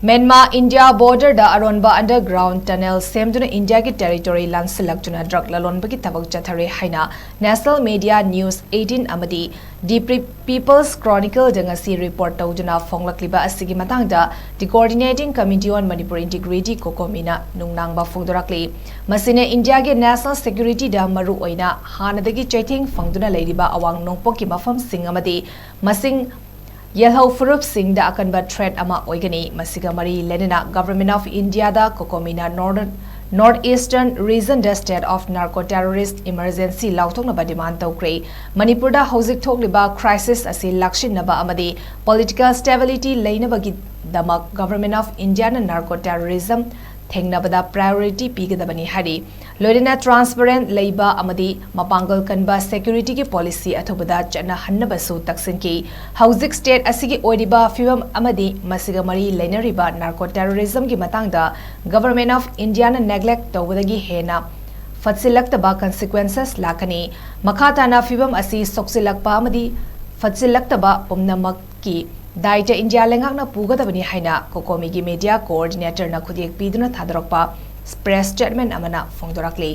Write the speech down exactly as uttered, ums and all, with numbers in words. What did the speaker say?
Myanmar India ꯕꯣꯔꯗꯔꯗ ꯑꯔꯣꯟꯕ underground tunnel ꯁꯦꯝꯗꯨꯅ ꯏꯟꯗꯤꯌꯥꯒꯤ territory ꯂꯥꯟꯁꯤꯜꯂꯛꯇꯨꯅ drug ꯂꯂꯣꯟꯕꯒꯤ ꯊꯕꯛ ꯆꯠꯊꯔꯦ ꯍꯥꯏꯅ ꯅꯦꯁꯅꯦꯜ ꯃꯤꯗꯤꯌꯥ ꯅ꯭ꯌꯨꯁ ꯑꯩꯠꯇꯤꯟ ꯑꯃꯗꯤ ꯗꯤ ꯄꯤꯄꯜꯁ ꯀ꯭ꯔꯣꯅꯤꯀꯜꯗ ꯉꯁꯤ ꯔꯤꯄꯣꯔꯠ ꯇꯧꯗꯨꯅ ꯐꯣꯡꯂꯛꯂꯤꯕ ꯑꯁꯤꯒꯤ ꯃꯇꯥꯡꯗ ꯗꯤ ꯀꯣꯑꯣꯔꯗꯤꯅꯦꯇꯤꯡ ꯀꯃꯤꯇꯤ ꯑꯣꯟ ꯃꯅꯤꯄꯨꯔ ꯏꯟꯇꯤꯒ꯭ꯔꯤꯇꯤ ꯀꯣꯀꯣꯃꯤꯅ ꯅꯨꯡꯅꯥꯡꯕ ꯐꯣꯡꯗꯣꯔꯛꯂꯤ꯫ ꯃꯁꯤꯅ ꯏꯟꯗꯤꯌꯥꯒꯤ ꯅꯦꯁꯅꯦꯜ ꯁꯦꯀ꯭ꯌꯨꯔꯤꯇꯤꯗ ꯃꯔꯨ ꯑꯣꯏꯅ ꯍꯥꯟꯅꯗꯒꯤ ꯆꯩꯊꯦꯡ ꯐꯪꯗꯨꯅ ꯂꯩꯔꯤꯕ ꯑꯋꯥꯡ ꯅꯣꯡꯄꯣꯛꯀꯤ ꯃꯐꯝꯁꯤꯡ ꯑꯃꯗꯤ ꯃꯁꯤꯡ ꯌꯦꯜꯍꯧ ꯐꯨꯔꯨꯞꯁꯤꯡꯗ ꯑꯀꯟꯕ ꯊ꯭ꯔꯦꯠ ꯑꯃ ꯑꯣꯏꯒꯅꯤ꯫ ꯃꯁꯤꯒ ꯃꯔꯤ ꯂꯩꯅꯅ ꯒꯚꯔꯟꯃꯦꯟꯠ ꯑꯣꯐ ꯏꯟꯗꯤꯌꯥꯗ ꯀꯣꯀꯣꯃꯤꯅ ꯅꯣꯔꯠ ꯏꯁꯇꯔꯟ ꯔꯤꯖꯟꯗ state of narco terrorist emergency ꯂꯥꯎꯊꯣꯛꯅꯕ ꯗꯤꯃꯥꯟꯗ ꯇꯧꯈ꯭ꯔꯦ꯫ ꯃꯅꯤꯄꯨꯔꯗ ꯍꯧꯖꯤꯛ ꯊꯣꯛꯂꯤꯕ ꯀ꯭ꯔꯥꯏꯁꯤꯁ ꯑꯁꯤ ꯂꯥꯛꯁꯤꯟꯅꯕ ꯑꯃꯗꯤ ꯄꯣꯂꯤꯇꯤꯀꯦꯜ ꯁ꯭ꯇꯦꯕꯤꯂꯤꯇꯤ ꯂꯩꯅꯕꯒꯤꯗꯃꯛ ꯒꯚꯔꯟꯃꯦꯟꯠ ꯑꯣꯐ ꯏꯟꯗꯤꯌꯥꯅ ꯅꯥꯔꯀꯣ ꯇꯦꯔꯣꯔꯤꯖꯝ ꯊꯦꯡꯅꯕꯗ ꯄ꯭ꯔꯥꯏꯑꯣꯔꯤꯇꯤ ꯄꯤꯒꯗꯕꯅꯤ ꯍꯥꯏꯔꯤ꯫ ꯂꯣꯏꯅꯅ ꯇ꯭ꯔꯥꯟꯁꯄꯔꯦꯟꯠ ꯂꯩꯕ ꯑꯃꯗꯤ ꯃꯄꯥꯡꯒꯜ ꯀꯟꯕ ꯁꯦꯀ꯭ꯌꯨꯔꯤꯇꯤꯒꯤ ꯄꯣꯂꯤꯁꯤ ꯑꯊꯨꯕꯗ ꯆꯠꯅꯍꯟꯅꯕꯁꯨ ꯇꯛꯁꯤꯟꯈꯤ꯫ ꯍꯧꯖꯤꯛ ꯁ꯭ꯇꯦꯠ ꯑꯁꯤꯒꯤ ꯑꯣꯏꯔꯤꯕ ꯐꯤꯕꯝ ꯑꯃꯗꯤ ꯃꯁꯤꯒ ꯃꯔꯤ ꯂꯩꯅꯔꯤꯕ ꯅꯥꯔꯀꯣ ꯇꯦꯔꯣꯔꯤꯖꯝꯒꯤ ꯃꯇꯥꯡꯗ ꯒꯚꯔꯟꯃꯦꯟꯠ ꯑꯣꯐ ꯏꯟꯗꯤꯌꯥꯅ ꯅꯦꯒ꯭ꯂꯦꯛ ꯇꯧꯕꯗꯒꯤ ꯍꯦꯟꯅ ꯐꯠꯁꯤꯜꯂꯛꯇꯕ ꯀꯟꯁꯤꯀ꯭ꯋꯦꯟꯁꯦꯁ ꯂꯥꯛꯀꯅꯤ꯫ ꯃꯈꯥ ꯇꯥꯅ ꯐꯤꯕꯝ ꯑꯁꯤ ꯁꯣꯛꯆꯤꯜꯂꯛꯄ ꯑꯃꯗꯤ ꯐꯠꯁꯤꯜꯂꯛꯇꯕ ꯄꯨꯝꯅꯃꯛꯀꯤ ꯗꯥꯏꯇ ꯏꯟꯗꯤꯌꯥ ꯂꯩꯉꯥꯛꯅ ꯄꯨꯒꯗꯕꯅꯤ ꯍꯥꯏꯅ ꯀꯣꯀꯣꯃꯤꯒꯤ ꯃꯤꯗꯤꯌꯥ ꯀꯣꯑꯣꯔꯗꯤꯅꯦꯇꯔꯅ ꯈꯨꯠꯌꯦꯛ ꯄꯤꯗꯨꯅ ꯊꯥꯗꯣꯔꯛꯄ ꯄ꯭ꯔꯦꯁ ꯁ꯭ꯇꯦꯠꯃꯦꯟꯠ ꯑꯃꯅ ꯐꯣꯡꯗꯣꯔꯛꯂꯤ꯫